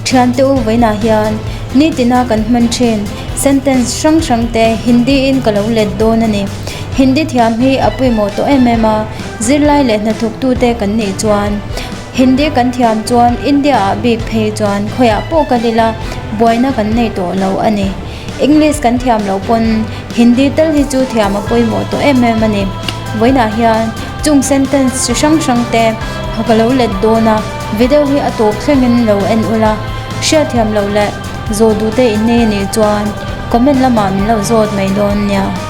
Thiante u vawiinah hian nitina kan hman thin sentence hrang hrang te Hindi in ka lo let dawn a ni. Hindi thiam hi a pawimawh tawh em em a, zirlai leh hnathawktu te kan nih chuan Hindi kan thiam chuan India ah bik phei chuan khawiah pawh kal ila buaina kan nei tawh lo a ni. English kan thiam loh pawn Hindi tal hi chu thiam a pawimawh tawh em em a ni. Vawiinah hian chung sentence chi hrang hrang te ka lo let dawn a, video hi a tawp thlengin lo en ula, hriatthiam loh leh zawh duh te in nei a nih chuan comment lamah min lo zawt mai dawn nia.